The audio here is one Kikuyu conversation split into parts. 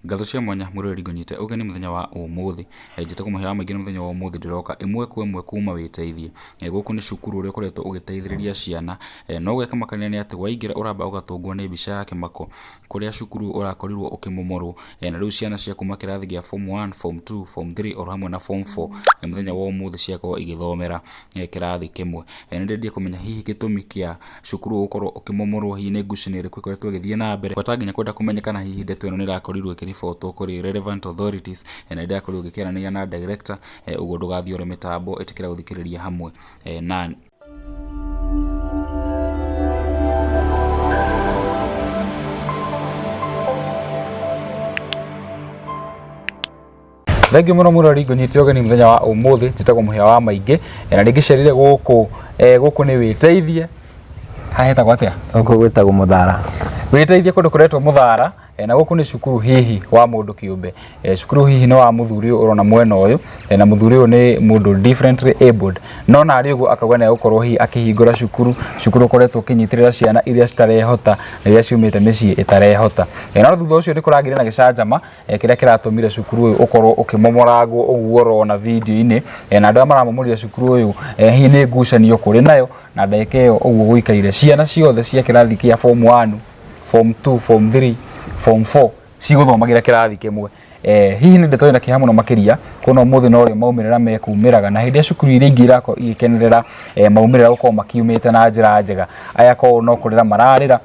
Ngatho cia mwanya mwĩroreri ngũnyite ũgeni mũthenya wa ũmũthĩ. Njĩtagwo Mũhĩa wa Maingĩ na mũthenya wa ũmũthĩ ndĩroka ĩmwe kwa ĩmwe kuma wĩteithie. Gũkũ nĩ cukuru ũrĩa ũkoretwo ũgĩteithĩrĩria ciana, no gĩa kũmakania nĩ atĩ waingĩra ũramba ũgatũngwo nĩ mbica ya kĩmako kũrĩa cukuru ũrakorirwo ũkĩmomorwo, na rĩu ciana cia kuma kĩrathi gĩa form 1, form 2, form 3 oro hamwe na form 4 mũthenya wa ũmũthĩ ciakorwo igĩthomera kĩrathi kĩmwe. Nĩ ndendire kũmenya hihi gĩtũmi kĩa cukuru ũyũ gũkorwo ũkĩmomorwo hihi nĩ ngucanio ĩrĩkũ ĩkoretwo ĩgĩthiĩ na mbere, gwata nginya kwenda kũmenya kana hihi ndeto ĩno nĩ ĩrakorirwo ĩkĩribotwo kũrĩ relevant authorities, na nĩ ndĩrakorirwo ngĩkĩaranĩria na director, ũguo ndũgathiĩ ũre mĩtambo ĩtĩkĩra gũthikĩrĩria hamwe nani. Thengiũ mũno mũrori ngũnyite ũgeni mũthenya wa ũmũthĩ njĩtagwo Mũhĩa wa Maingĩ, na nĩngĩcerire gũkũ, gũkũ nĩ wĩteithie. Haha hetagwo atĩa? Gũkũ gwĩtagwo Mũthara. Wĩteithie kũndũ kũretwo Mũthara, na gũkũ nĩ cukuru hihi wa mũndũ kĩũmbe. Cukuru hihi nĩ wa mũthuri ũyũ ũrona mwena ũyũ, na mũthuri ũyũ nĩ mũndũ differently abled, no narĩ ũguo akauga nĩ egũkorwo hihi akĩhingũra cukuru, cukuru ũkoretwo ũkĩnyitĩrĩra ciana iria citarehota na iria ciumĩte mĩciĩ ĩtarehota. No thutha ũcio nĩ kũragĩire na gĩcanjama kĩrĩa kĩratũmire cukuru ũyũ ũkorwo ũkĩmomorangwo ũguo ũrona video-inĩ, na andũ arĩa maramomorire cukuru ũyũ, hihi nĩ ngucanio kũrĩ nayo, na ndagĩka ĩyo ũguo gũikaire ciana ciothe cia kĩrathi kĩa form 1, form 2, form 3, form 4 cigũthomagĩra kĩrathi kĩmwe. Hihi nĩ ndeto ĩna kĩeha mũno makĩria kuona ũmũthĩ norĩo maumĩrĩra mekumĩraga, na hĩndĩ ĩrĩa cukuru iria ingĩ irakorwo igĩkenerera maumĩrĩra gũkorwo makiumĩte na njĩra njega, aya korwo no kũrĩra mararĩra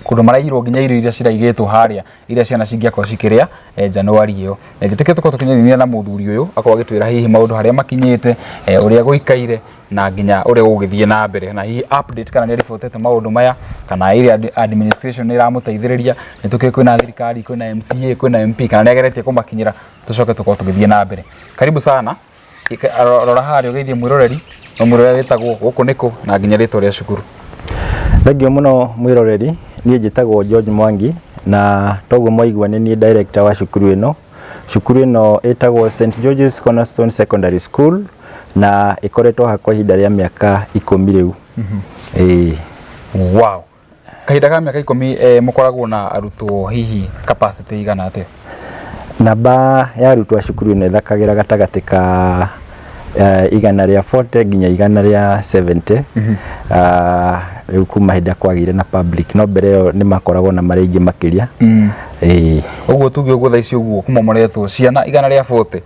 kũndũ maraiyirwo nginya irio iria ciraigĩtwo harĩa iria ciana cingĩakorwo cikĩrĩa Januari ĩyo. Njĩtĩkĩrie tũkorwo tũkĩnyitanĩra na mũthuri ũyũ akorwo agĩtwĩra hihi maũndũ harĩa makinyĩte, ũrĩa gũikaire na nginya ũrĩa gũgũgĩthiĩ na mbere, na hihi update kana nĩ aribotete maũndũ maya kana ĩrĩa administration nĩ ĩramũteithĩrĩria. Nĩ tũkĩũĩ kwĩna thirikari, kwĩna MCA, kwĩna MP, kana nĩ ageretie kũmakinyĩra, tũcoke tũkorwo tũgĩthiĩ na mbere. Karibu sana. Rora harĩa ũgeithie mwĩroreri na ũmwĩre ũrĩa wĩtagwo, gũkũ nĩkũ na nginya rĩtwa rĩa cukuru. Thengiũ mũno mwĩroreri, niĩ njĩtagwo George Mwangi na toguo mwaigua nĩ niĩ director wa cukuru ĩno. Cukuru ĩno ĩtagwo St George's Cornerstone Secondary School na ĩkoretwo haha kwa ihinda rĩa mĩaka 10 rĩu. Ĩĩ. Wow. Kahinda ka mĩaka 10, mũkoragwo na arutwo hihi capacity igana atĩa? Namba ya arutwo a cukuru ĩno ĩthakagĩra gatagatĩ ka 140 nginya 170. Rĩu kuma hĩndĩ ĩrĩa kwagĩire na public, no mbere ĩyo nĩ makoragwo na marĩ aingĩ makĩria. Ĩĩ. Ũguo tuge ũguo thaa ici ũguo kũmomoretwo ciana 140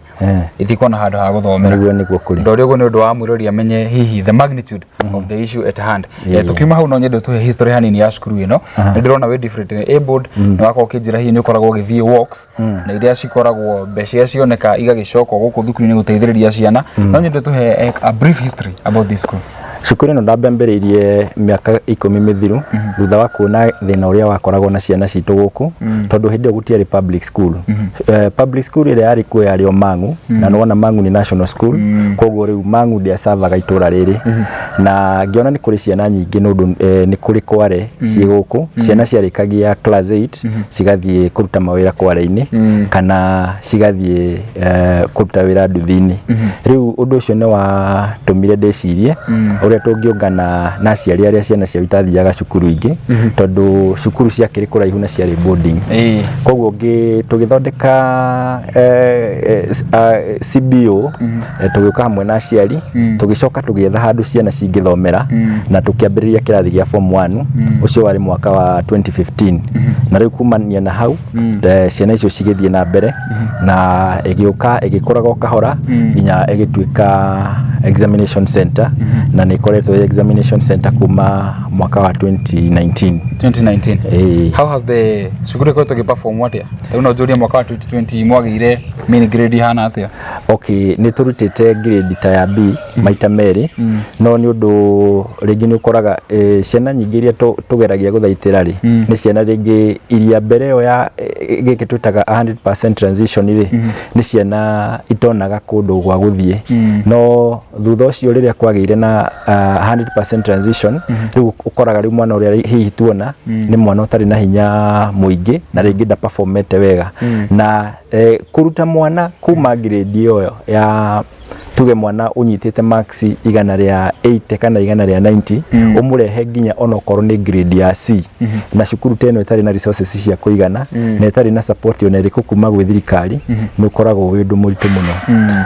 itikona handũ ha gũthomera. Nĩguo kũrĩ. Ndorĩa ũguo nĩ ũndũ wa mwĩrori amenye hihi the magnitude of the issue at hand. Tukiuma hau no nyende ũtũhe history hanini ya cukuru ĩno. Nĩ ndĩrona wĩ different abled, nĩ wakorwo ũkĩnjĩra hihi nĩ ũkoragwo ũgĩthiĩ walks na iria cikoragwo mbeca iria cioneka igagĩcokwo gũkũ thukuru-inĩ gũteithĩrĩria ciana. No nyende ũtũhe a brief history about this school. Cukuru ĩno ndambĩrĩirie mĩaka 10 mĩthiru thutha wa kuona thĩna ũrĩa wakoragwo na ciana citũ gũkũ, tondũ hĩndĩ ĩyo gũtiarĩ public school. Public school ĩrĩa yarĩ kuo yarĩ o Mang'u, na nĩwona Mang'u nĩ national school, koguo rĩu Mang'u ndĩacavaga itũra rĩrĩ, na ngĩona nĩ kũrĩ ciana nyingĩ nĩ ũndũ nĩ kũrĩ kware ciĩ gũkũ, ciana ciarĩkagia class 8 cigathiĩ kũruta mawĩra kware-inĩ kana cigathiĩ kũruta wĩra nduthi-inĩ. Rĩu ũndũ ũcio nĩ watũmire ndĩcirie ũrĩa tũngĩũngana na aciari arĩa ciana ciao itathiaga cukuru ingĩ, tondũ cukuru ciakĩrĩ kũraihu na ciarĩ boarding. Koguo tũgĩthondeka CBO, tũgĩũka hamwe na aciari, tũgĩcoka tũgĩetha handũ ciana cingĩthomera na tũkĩambĩrĩria kĩrathi gĩa form 1. Ũcio warĩ mwaka wa 2015, na rĩu kumania na hau ciana icio cigĩthiĩ na mbere na ĩgĩũka ĩgĩkũraga o kahora nginya ĩgĩtuĩka examination center, na nĩ ĩkoretwo ĩ examination center kuma mwaka wa 2019. 2019. Ĩĩ. How has the cukuru ĩkoretwo ĩgĩperform atĩa? Rĩu no njũrie mwaka wa 2020 mwagĩire mean grade ihana atĩa? Okay, nĩ tũrutĩte grade ta ya B maita merĩ, no nĩ ũndũ rĩngĩ nĩ ũkoraga ciana nyingĩ iria tũgeragia gũthaitĩra rĩ, nĩ ciana rĩngĩ iria mbere ĩyo ya gĩkĩ twĩtaga 100% transition rĩ, nĩ ciana itonaga kũndũ gwa gũthiĩ. No thutha ũcio rĩrĩa kwagĩire na 100% transition, rĩu ũkoraga rĩu mwana ũrĩa hihi tuona nĩ mwana ũtarĩ na hinya mũingĩ na rĩngĩ ndaperformete wega. Na kũruta mwana kuma grade ĩyo ya Tuge mwana ũnyitĩte marks 180 kana 190, ũmũrehe nginya onokorwo nĩ grade ya C, na cukuru ta ĩno ĩtarĩ na resources cia kũigana na ĩtarĩ na support ona ĩrĩkũ kuma gwĩ thirikari, nĩ ũkoragwo wĩ ũndũ mũritũ mũno.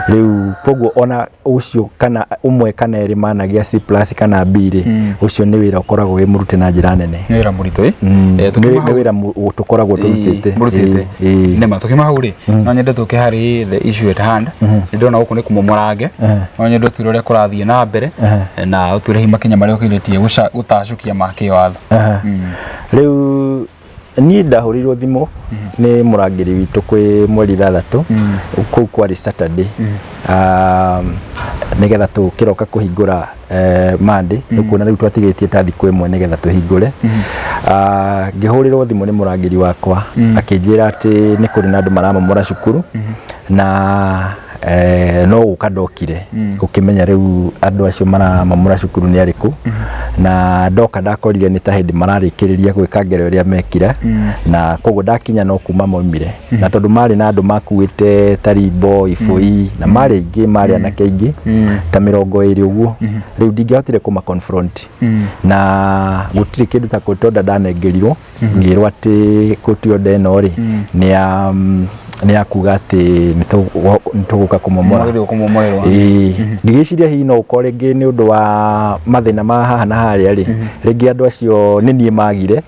Rĩu koguo ona ũcio kana ũmwe kana erĩ managĩa C+ kana B rĩ, ũcio nĩ wĩra ũkoragwo wĩ mũrute na njĩra nene. Nĩ wĩra mũritũ, ĩ. Nĩ Tũkiuma nĩ hau wĩra tũkoragwo tũrutĩte. Mũrutĩte. Ĩĩ. Nĩma tũkiuma hau rĩ, no nyende tũke harĩ the issue at hand. Nĩ ndĩrona gũkũ nĩ kũmomorange. No nyende ũtwĩre ũrĩa kũrathiĩ na mbere na ũtwĩre hihi makinya marĩa ũkirĩtie gũtacũkia ma kĩwatho. Rĩu niĩ ndahũrĩirwo thimũ nĩ mũrangĩri witũ kwĩ mweri 6, kũu kwarĩ Saturday, nĩgetha tũkĩroka kũhingũra Monday. Nĩ kuona rĩu twatigĩtie ta thikũ ĩmwe nĩgetha tũhingũre. Ngĩhũrĩrwo thimũ nĩ mũrangĩri wakwa, akĩnjĩra atĩ nĩ kũrĩ na andũ maramomora cukuru, na no gũka ndokire gũkĩmenya rĩu andũ acio maramomora cukuru nĩ arĩkũ. Na ndoka ndakorire nĩ ta hĩndĩ mararĩkĩrĩria gwĩka ngero ĩrĩa mekire, na koguo ndakinya no kuma maumire, na tondũ marĩ na andũ makuĩte tarimbo, ibũi, na marĩ aingĩ, marĩ anake aingĩ ta 20 ũguo. Rĩu ndingĩahotire kũma confront, na gũtirĩ kĩndũ ta court order ndanengerirwo. Ngĩrwo atĩ court order ĩno rĩ, nĩ ya kuga atĩ nĩ tũgũka kũmomora. Mwagĩrĩirwo kũmomorerwo. Ĩĩ, ngĩgĩciria hihi no ũkorwo rĩngĩ nĩ ũndũ wa mathĩna ma haha na harĩa rĩ, rĩngĩ andũ acio nĩ niĩ magire,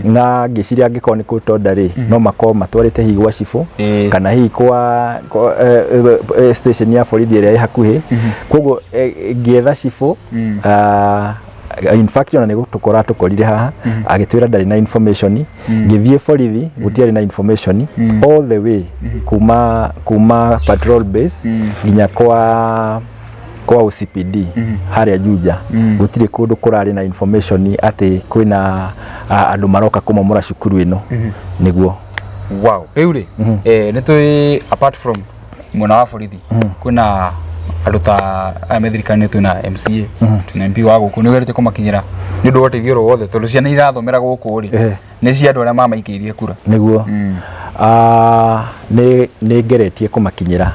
na ngĩciria angĩkorwo nĩ court order rĩ, no makorwo matwarĩte hihi gwa cibũ kana hihi kwa station ya borithi ĩrĩa ĩ hakuhĩ. Koguo ngĩetha cibũ. In fact, ona nĩ gũtũkora tũkorire haha, agĩtwĩra ndarĩ na information. Ngĩthiĩ borithi, gũtiarĩ na information all the way kuma patrol base nginya kwa OCPD harĩa Juja. Gũtirĩ kũndũ kũrarĩ na information atĩ kwĩna andũ maroka kũmomora cukuru ĩno, nĩguo. Wow, rĩu rĩ, nĩ tũĩ apart from mwena wa borithi kwĩna andũ ta aya me thirikari-inĩ, twĩna MCA, twĩna MP wa gũkũ. Nĩ ũgerĩtie kũmakinyĩra nĩ ũndũ wa ũteithio oro wothe, tondũ ciana irathomera gũkũ rĩ, nĩ cia andũ arĩa mamaikĩirie kura? Nĩguo. Nĩ ngeretie kũmakinyĩra.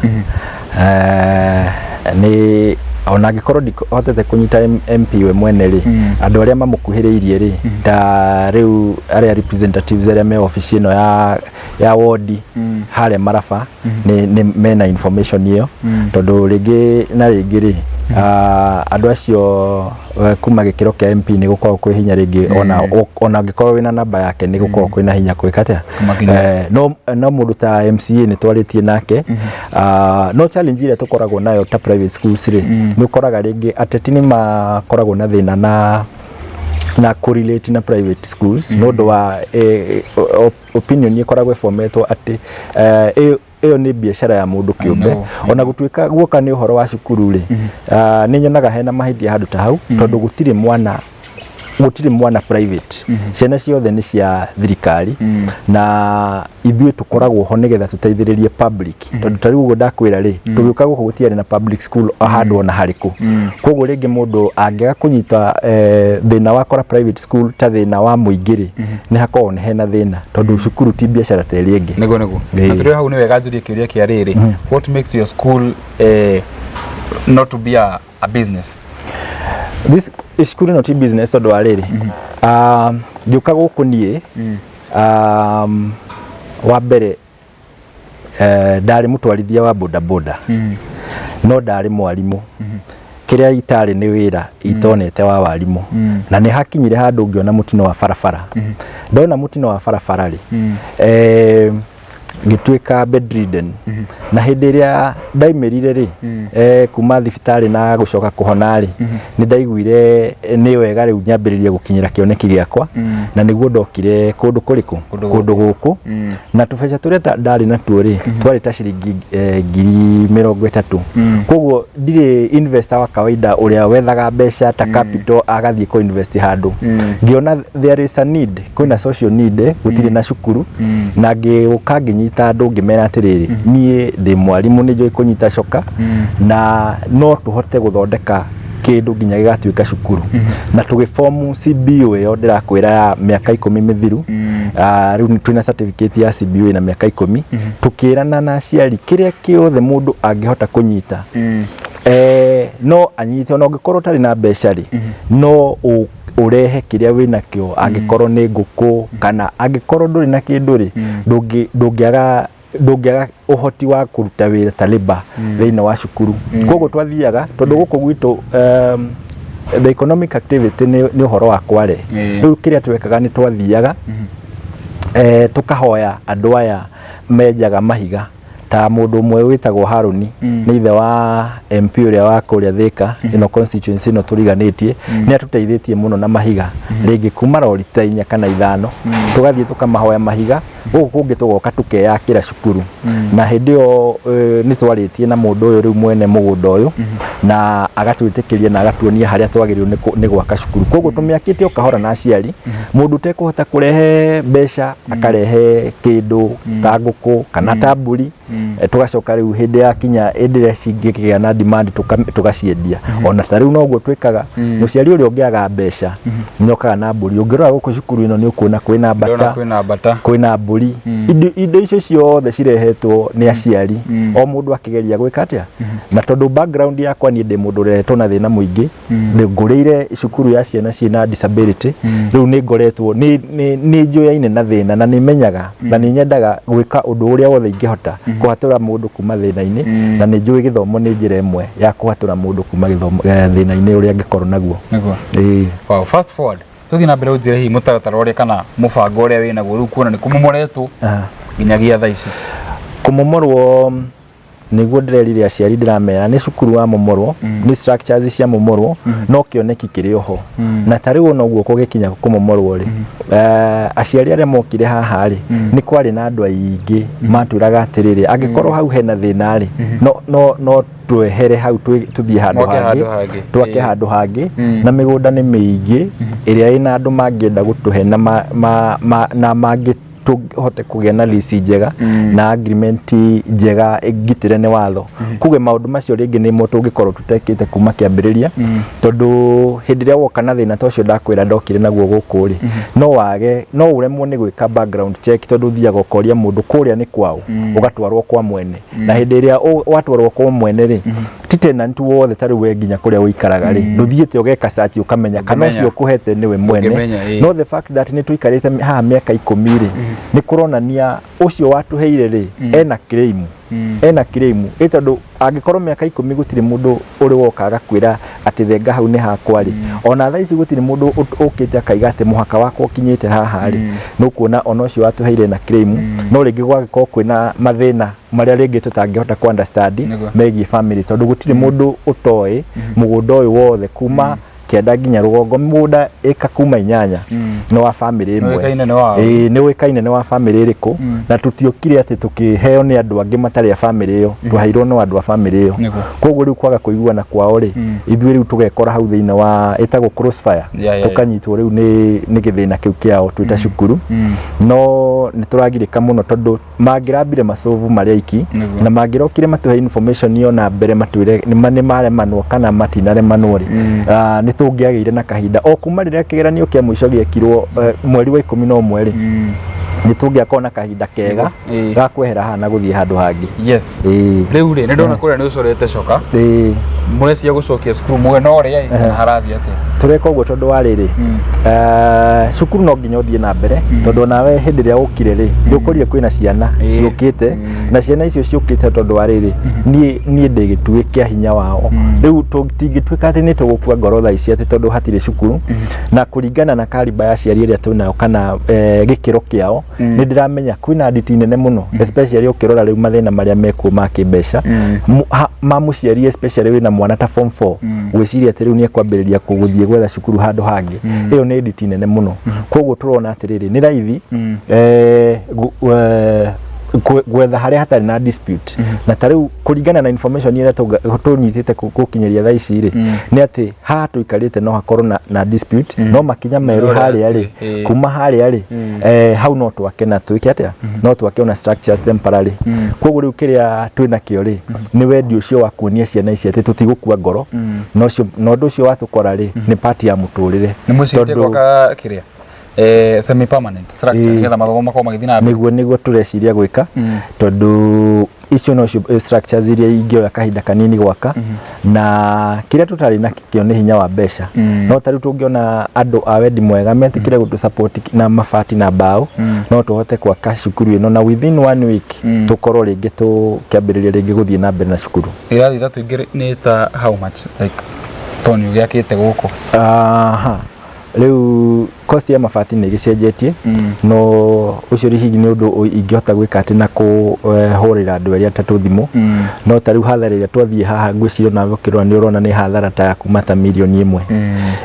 Nĩ ona angĩkorwo ndihotete kũnyita MP we mwene rĩ, andũ arĩa mamũkuhĩrĩirie rĩ, ta rĩu arĩa representatives arĩa me obici ĩno ya wodi harĩa Maraba, nĩ mena information ĩyo, tondũ rĩngĩ na rĩngĩ rĩ, andũ acio kuma gĩkĩro kĩa MP nĩ gũkoragwo kwĩ hinya rĩngĩ, ona angĩkorwo wĩna namba yake, nĩ gũkoragwo kwĩna hinya gwĩka atĩa? Kũmakinyĩra. No mũndũ ta MCA nĩ twarĩtie nake. No challenge ĩrĩa tũkoragwo nayo ta private schools rĩ, nĩ ũkoraga rĩngĩ ateti nĩ makoragwo na thĩna na correlate na private schools, nĩ ũndũ wa opinion ĩkoragwo ĩfometwo atĩ ĩyo nĩ biacara ya mũndũ kĩũmbe. Know. Ona gũtuĩka guoka nĩ ũhoro wa cukuru rĩ, nĩ nyonaga hena mahĩtia handũ ta hau, tondũ gũtirĩ mwana private, ciana ciothe nĩ cia thirikari, na ithuĩ tũkoragwo ho nĩgetha tũteithĩrĩrie public, tondũ ta rĩu ũguo ndakwĩra rĩ, tũgĩũka gũkũ gũtiarĩ na public school handũ ona harĩkũ. Koguo rĩngĩ mũndũ angĩaga kũnyita thĩna wa kora private school ta thĩna wa mũingĩ rĩ, nĩ hakoragwo nĩ hena thĩna, tondũ cukuru ti biacara ta ĩrĩa ĩngĩ. Nĩguo. Na tũrĩ hau nĩ wega njũrie kĩũria kĩa rĩrĩ: what makes your school not to be a business? This cukuru ĩno ti business tondũ wa rĩrĩ, ngĩũka gũkũ niĩ, wa mbere, ndarĩ mũtwarithia wa bodaboda, no ndarĩ mwarimũ. Kĩrĩa itarĩ nĩ wĩra itonete wa warimũ, na nĩ hakinyire handũ ngĩona mũtino wa barabara. Ndona mũtino wa barabara rĩ, ngĩtuĩka bedridden, na hĩndĩ ĩrĩa ndaimĩrire rĩ, kuma thibitarĩ na gũcoka kũhona rĩ, nĩ ndaiguire nĩ wega rĩu nyambĩrĩrie gũkinyĩra kĩoneki gĩakwa, na nĩguo ndokire kũndũ kũrĩkũ? Kũndũ Kũndũ gũkũ. Na tũbeca tũrĩa ndarĩ natuo rĩ, twarĩ ta ciringi 30,000. Koguo ndirĩ investor wa kawaida ũrĩa wethaga mbeca ta capital agathiĩ kũ invest handũ. Ngĩona there is a need, kwĩna social need, gũtirĩ na cukuru, na ngĩũka ngĩnyita andũ ngĩmera atĩrĩrĩ, niĩ ndĩ mwarimũ, nĩ njũĩ kũnyita coka, na no tũhote gũthondeka kĩndũ nginya gĩgatuĩka cukuru. Na tũgĩbomu CBO ĩyo ndĩrakwĩra ya mĩaka 10 mĩthiru. Rĩu twĩna certificate ya CBO ĩna mĩaka 10. Tũkĩrana na aciari kĩrĩa kĩothe mũndũ angĩhota kũnyita. No anyite, ona ũngĩkorwo ũtarĩ na mbeca rĩ, no ũrehe kĩrĩa wĩnakĩo, angĩkorwo nĩ ngũkũ kana angĩkorwo ndũrĩ na kĩndũ rĩ, ndũngĩaga ũhoti wa kũruta wĩra ta labor thĩinĩ wa cukuru. Koguo twathiaga, tondũ gũkũ gwitũ the economic activity nĩ ũhoro wa kware. Rĩu kĩrĩa twekaga nĩ twathiaga tũkahoya andũ aya menjaga mahiga, ta mũndũ ũmwe wĩtagwo Harũni, nĩ ithe wa MP ũrĩa wa kũrĩa Thĩka ĩno, constituency ĩno tũriganĩtie. Nĩ atũteithĩtie mũno na mahiga, rĩngĩ kuma rori ta 4 kana 5. Tũgathiĩ tũkamahoya mahiga, gũkũ kũngĩ tũgoka tũkeyakĩra cukuru. Na hĩndĩ ĩyo nĩ twarĩtie na mũndũ ũyũ rĩu mwene mũgũnda ũyũ, na agatwĩtĩkĩria na agatuonia harĩa twagĩrĩirwo nĩ gwaka cukuru. Koguo tũmĩakĩte o kahora na aciari. Mũndũ ũtekũhota kũrehe mbeca akarehe kĩndũ ta ngũkũ kana ta mbũri. Tũgacoka rĩu hĩndĩ ya kinya, hĩndĩ ĩrĩa cingĩkĩgĩa na demand, tũgaciendia. Ona ta rĩu noguo twĩkaga. Mũciari ũrĩa ũngĩaga mbeca nĩokaga na mbũri. Ũngĩrora gũkũ cukuru ĩno nĩ ũkuona kwĩna Ndĩrona mbata, kwĩna mbata. Kwĩna mbũri. Indo icio ciothe cirehetwo nĩ aciari, o mũndũ akĩgeria gwĩka atĩa. Na tondũ background yakwa, niĩ ndĩ mũndũ ũreretwo na thĩna mũingĩ, ngũrĩire cukuru ya ciana ciĩna disability. Rĩu nĩ ngoretwo nĩ njũyaine na thĩna, na nĩ menyaga na nĩ nyendaga gwĩka ũndũ ũrĩa wothe ingĩhota kũhatũra mũndũ kuma thĩna-inĩ. Na nĩ njũĩ gĩthomo nĩ njĩra ĩmwe ya kũhatũra mũndũ kuma gĩthomo thĩna-inĩ ũrĩa angĩkorwo naguo. Ĩĩ. Wow, fast forward, tũthiĩ na mbere, ũnjĩre hihi mũtaratara ũrĩa kana mũbango ũrĩa wĩnaguo rĩu, kuona nĩ kũmomoretwo nginyagia thaa ici. Kũmomorwo nĩguo ndĩrerire aciari, ndĩramera nĩ cukuru wa momorwo, nĩ structures cia momorwo, no kĩoneki kĩrĩ oho. Na ta rĩu ona ũguo kũgĩkinya kũmomorwo rĩ, aciari arĩa mokire haha rĩ, nĩ kwarĩ na andũ aingĩ matwĩraga atĩrĩrĩ, angĩkorwo hau hena thĩna rĩ, no twehere hau, tũthiĩ handũ Mwake hangĩ, handũ hangĩ. Twake handũ hangĩ. Na mĩgũnda nĩ mĩingĩ ĩrĩa ĩna andũ mangĩenda gũtũhe na mangĩ tũhote kũgĩa na lease njega na agreement njega ĩngitĩre nĩ watho. Kuge maũndũ macio rĩngĩ nĩmo tũngĩkorwo tũtekĩte kuma kĩambĩrĩria, tondũ hĩndĩ ĩrĩa woka na thĩna ta ũcio ndakwĩra ndokire naguo gũkũ rĩ, no wage, no ũremwo nĩ gwĩka background check, tondũ ũthiaga ũkoria mũndũ kũrĩa nĩ kwao, ũgatwarwo kwa mwene. Na hĩndĩ ĩrĩa watwarwo kwa mwene rĩ, ti tenant wothe, ta rĩu we nginya kũrĩa ũikaraga rĩ, ndũthiĩte ũgeka search ũkamenya kana Ũngĩmenya. ũcio ũkũhete nĩwe mwene. Ũngĩmenya, ĩĩ. No the fact that nĩ tũikarĩte haha mĩaka 10 rĩ, nĩ kũronania ũcio watũheire rĩ, ena claim, ena claim ĩ, tondũ angĩkorwo mĩaka 10 gũtirĩ mũndũ ũrĩ woka agakwĩra atĩ thenga hau nĩ hakwa rĩ, ona thaa ici gũtirĩ mũndũ ũkĩte akaiga atĩ mũhaka wakwa ũkinyĩte haha rĩ, nĩ ũkuona ona ũcio watũheire na claim. No rĩngĩ gwagĩkorwo kwĩna mathĩna marĩa rĩngĩ tũtangĩhota ku understand megiĩ family, tondũ gũtirĩ mũndũ ũtoĩ mũgũnda ũyũ wothe kuma kĩanda nginya rũgongo, mũgũnda ĩka kuma 8 nĩ wa family ĩmwe. Nĩũĩkaine nĩ wao. Ĩĩ, nĩ ũĩkaine nĩ wa family ĩrĩkũ. Na tũtiokire atĩ tũkĩheo nĩ andũ angĩ matarĩ a family ĩyo, twaheirwo no andũ a family ĩyo. Koguo rĩu kwaga kũiguana kwao rĩ, ithuĩ rĩu tũgekora hau thĩinĩ wa ĩtagwo crossfire, tũkanyitwo rĩu nĩ gĩthĩna kĩu kĩao twĩ ta cukuru. No nĩ tũragirĩka mũno, tondũ mangĩrambire macovu marĩ aiki na mangĩrokire matũhe information ĩyo na mbere, matwĩre nĩ maremanwo kana matinaremanwo rĩ, nĩ tũngĩagĩire na kahinda o kuma rĩrĩa kĩgeranio kĩa mũico gĩekirwo mweri wa 11 rĩ, nĩ tũngĩakorwo na kahinda kega ga kwehera haha na gũthiĩ handũ hangĩ. Rĩu rĩ, nĩ ndona kũrĩa nĩ ũcorete coka. Mũrecia gũcokia cukuru mwena ũrĩa ĩ, kana harathiĩ atĩa? Tũreka ũguo tondũ wa rĩrĩ, cukuru no nginya ũthiĩ na mbere, tondũ onawe hĩndĩ ĩrĩa ũkire rĩ, nĩ ũkorire kwĩna ciana ciũkĩte. Na ciana icio ciũkĩte tondũ wa rĩrĩ, niĩ ndĩ gĩtugĩ kĩa hinya wao. Rĩu tũtingĩtuĩka atĩ nĩ tũgũkua ngoro thaa ici atĩ tondũ hatirĩ cukuru. Na kũringana na kariba ya aciari ĩrĩa twĩnayo kana gĩkĩro kĩao, nĩ ndĩramenya kwĩna nditi nene mũno, especially ũkĩrora rĩu mathĩna marĩa mekuo ma kĩmbeca ma mũciari, especially wĩna mwana ta form 4, gwĩciria atĩ rĩu nĩ ekwambĩrĩria gũthiĩ gwetha cukuru handũ hangĩ, ĩyo nĩ nditi nene mũno. Koguo tũrona atĩrĩrĩ, nĩ raithi gwetha harĩa hatarĩ na dispute. Na ta rĩu kũringana na information ĩrĩa tũnyitĩte gũkinyĩria thaa ici rĩ, nĩ atĩ haha tũikarĩte no hakorwo na dispute, no makinya merũ Ũrĩa harĩa rĩ, kuma harĩa rĩ, hau no twake na twĩke atĩa, no twake ona structures temporary. Koguo rĩu kĩrĩa twĩnakĩo rĩ, nĩ wendi ũcio wa kuonia ciana ici atĩ tũtigũkua ngoro. Na ũcio na ũndũ ũcio watũkora rĩ, nĩ part ya mũtũrĩre. Nĩ mwĩcirĩtie Tondũ gwaka kĩrĩa Semi permanent structure, nĩgetha mathomo makorwo magĩthiĩ na mbere. Nĩguo tũreciria gwĩka, tondũ icio nocio structures iria ingĩoya kahinda kanini gwaka, na kĩrĩa tũtarĩ nakĩo nĩ hinya wa mbeca. No ta rĩu tũngĩona andũ a wendi mwega metĩkĩre gũtũ support na mabati na mbaũ, no tũhote gwaka cukuru ĩno na within one week tũkorwo rĩngĩ tũkĩambĩrĩria rĩngĩ gũthiĩ na mbere na cukuru. Irathi ithatũ ingĩ nĩ ta how much, like tondũ nĩ ũgĩakĩte gũkũ? Aha. Rĩu cost ya mabati nĩ ĩgĩcenjetie, no ũcio hihi nĩ ũndũ ingĩhota gwĩka atĩ na kũhũrĩra andũ erĩ atatũ thimũ. No ta rĩu hathara ĩrĩa twathiĩ haha, ngwĩciria onawe ũkĩrora nĩ ũrona nĩ hathara ta ya kuma ta mirioni 1.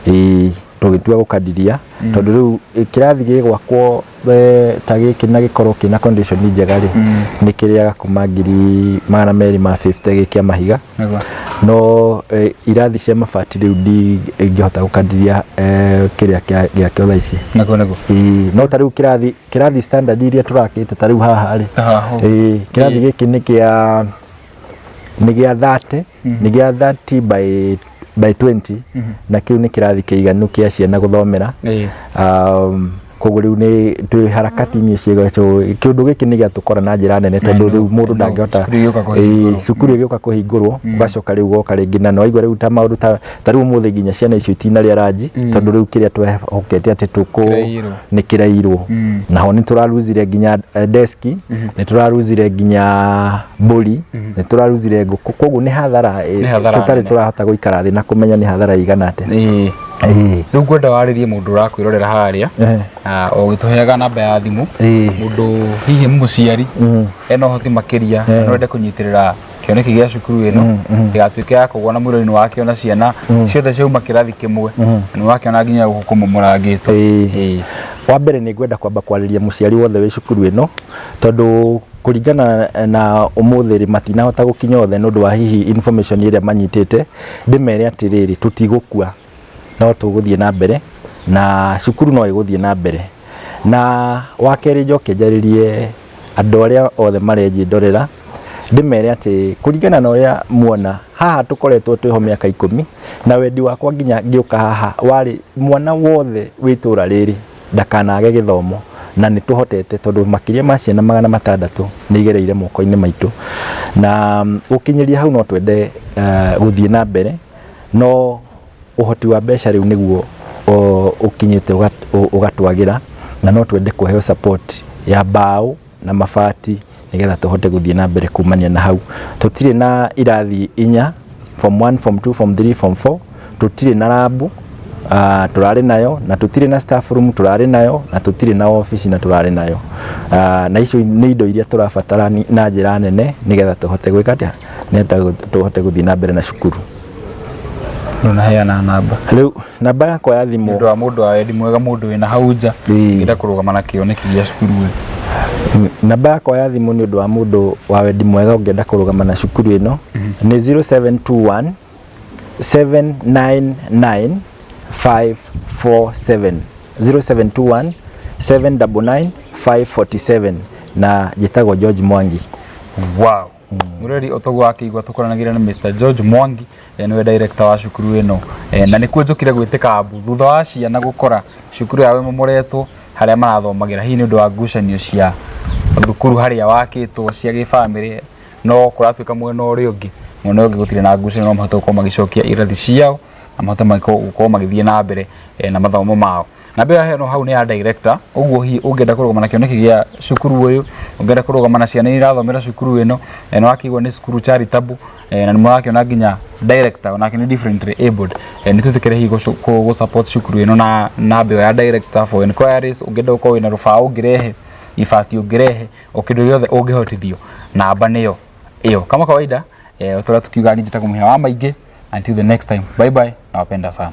Ĩĩ, tũgĩtua gũkadiria, tondũ rĩu kĩrathi gĩgwakwo ta gĩkĩ na gĩkorwo kĩna condition njega rĩ, nĩ kĩrĩaga kuma 250,000 gĩ kĩa mahiga. No irathi cia mabati rĩu ndingĩhota gũkadiria kĩrĩa gĩakĩo thaa ici. Nĩguo nĩguo. Ĩĩ, no ta rĩu kĩrathi standard iria tũrakĩte ta rĩu haha rĩ, Haha, ĩĩ, kĩrathi gĩkĩ nĩ gĩa 30, nĩ gĩa 30 by 20, na kĩu nĩ kĩrathi kĩiganu kĩa ciana gũthomera. Koguo rĩu nĩ twĩ harakati-inĩ cio. Kĩũndũ gĩkĩ nĩ gĩatũkora na njĩra nene, tondũ rĩu mũndũ ndangĩhota Cukuru ĩgĩũka kũhingũrwo. Ĩĩ, cukuru ĩgĩũka kũhingũrwo, ũgacoka rĩu goka rĩngĩ na nĩwaigua rĩu ta maũndũ ta rĩu ũmũthĩ nginya ciana icio itinarĩa ranji, tondũ rĩu kĩrĩa twehokete atĩ tũkũ Kĩraiyirwo. Nĩ kĩrairwo. Naho nĩ tũraruzire nginya deski, nĩ tũraruzire nginya mbũri, nĩ tũraruzire ngũkũ, koguo nĩ hathara Nĩ hathara tũtarĩ nene. Tũrahota gũikara thĩ na kũmenya nĩ hathara ĩigana atĩa. Rĩu ngwenda warĩrie mũndũ ũrakwĩrorera harĩa na o ũgĩtũheaga namba ya thimũ, mũndũ hihi mũciari ena ũhoti makĩria no ende kũnyitĩrĩra kĩoneki gĩa cukuru ĩno ndĩgatuĩke ya kũgwa na mwĩrori-inĩ wake, ona ciana ciothe ciauma kĩrathi kĩmwe na nĩ wakĩona nginya gũkũ kũmomorangĩtwo. Wa mbere nĩ ngwenda kwamba kwarĩria mũciari wothe wĩ cukuru ĩno, tondũ kũringana na ũmũthĩ rĩ, matinahota gũkinya othe nĩ ũndũ wa hihi information ĩrĩa manyitĩte. Ndĩmere atĩrĩrĩ, tũtigũkua, no tũgũthiĩ na mbere na cukuru, no ĩgũthiĩ na mbere. Na wa kerĩ, njoke njarĩrie andũ arĩa othe marenjĩndorera, ndĩmere atĩ kũringana na ũrĩa muona haha tũkoretwo twĩho mĩaka 10, na wendi wakwa nginya ngĩũka haha warĩ mwana wothe wĩ itũra rĩrĩ ndakanage gĩthomo, na nĩ tũhotete, tondũ makĩria ma ciana 600 nĩ igereire moko-inĩ maitũ. Na gũkinyĩria hau no twende gũthiĩ na mbere, no ũhoti wa mbeca rĩu nĩguo ũkinyĩte ũgatwagĩra, na no twende kũheo support ya mbaũ na mabati nĩgetha tũhote gũthiĩ na mbere kumania na hau. Tũtirĩ na irathi inya, form 1, form 2, form 3, form 4, tũtirĩ na lab, tũrarĩ nayo, na tũtirĩ na staff room, tũrarĩ nayo, na tũtirĩ na office, na tũrarĩ nayo. Na icio nĩ indo iria tũrabatara na njĩra nene nĩgetha tũhote gwĩka atĩa, nĩgetha tũhote gũthiĩ na mbere na cukuru. Ndũnaheana namba. Rĩu namba yakwa ya thimũ. Nĩ ũndũ wa mũndũ wa wendi mwega, mũndũ wĩna hau nja enda kũrũgama na kĩoneki gĩa cukuru ĩyo. Namba yakwa ya thimũ nĩ ũndũ wa mũndũ wa wendi mwega ũngĩenda kũrũgama na cukuru ĩno nĩ 0721 799 547, 0721 799 547, na njĩtagwo George Mwangi. Wow. Mũreri otoguo wakĩigua, tũkoranagĩra na Mr George Mwangi, nĩwe director wa cukuru ĩno, na nĩkuo njũkire gwĩtĩka mbu thutha wa ciana gũkora cukuru yao ĩmomoretwo harĩa marathomagĩra, hihi nĩ ũndũ wa ngucanio cia thukuru harĩa wakĩtwo cia gĩbamĩrĩ. No kũratuĩka mwena ũrĩa ũngĩ gũtirĩ na ngucanio, no mahote gũkorwo magĩcokia irathi ciao na mahote gũkorwo magĩthiĩ na mbere na mathomo mao. Namba ĩyo yaheanwo hau nĩ ya director, ũguo hihi ũngĩenda kũrũgama na kĩoneki gĩa cukuru ũyũ, ũngĩenda kũrũgama na ciana iria irathomera cukuru ĩno, nĩ wakĩigua nĩ cukuru charitable, na nĩ mũrakĩona nginya director onake nĩ differently abled, nĩ twĩtĩkĩre hihi gũ support cukuru ĩno na namba ĩyo ya director for inquiries. Ũngĩenda gũkorwo wĩna rũbaũ ũngĩrehe, ibati ũngĩrehe, o kĩndũ gĩothe ũngĩhotithio, namba nĩyo ĩyo kama kawaida. Tũrĩa tukiuga, niĩ njĩtagwo Mũhĩa wa Maingĩ. Until the next time, bye bye, nawapenda sana.